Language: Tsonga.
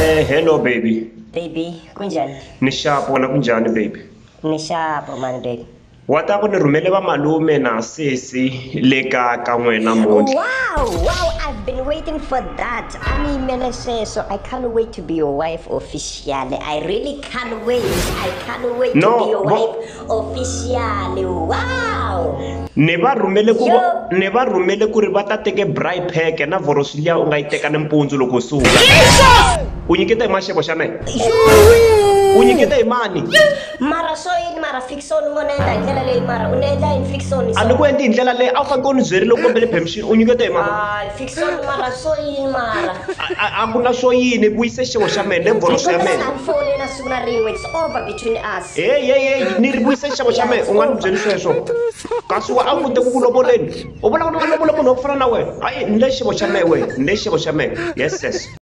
Hello baby. Baby, kunjani? Ni xapo wena kunjhani baby? Ni xapo mani baby. Wa ta ku ni rhumele va malume na sesi le ka ka n'wina namuntlha. Wow, I've been waiting for that. A ni yimele sweswo. I can't wait to be your wife officially. I really can't wait. I can't wait to No, be your vo- wife officially. Wow. Ni va rhumele ku Yo. Ni va rhumele ku ri va ta teke braai pack na vhoroso liya u nga yi teka nimpundzu loko u suka. U nyikete hi maxevo xa mehe? U nyikete hi mani? Mara swo yini mara Fickson u ngo ni endla hi ndlela leyi mara u ni endla yini Fickson? A ni ku endli hi ndlela leyi a wu faneke u ni byerile u kombele permission u nyikete hi mani? Hayi Fickson mara swo yini mara? A ku na swo yini vuyise xixevo xa mehe ne vhoroso ya Ni mehe. kombela nga foni na siku na rin'we. It's over between us. Hey hey hey ni ri vuyise xixevo xa mehe u nga ni byeli sweswo. Kasi wa a wu ku te ku ku lovoleni. U vula ku ni nga lovola munhu wa ku fana na wena. Hayi ni le xixevo xa mehe wena ni le xixevo xa mehe. Yes yes.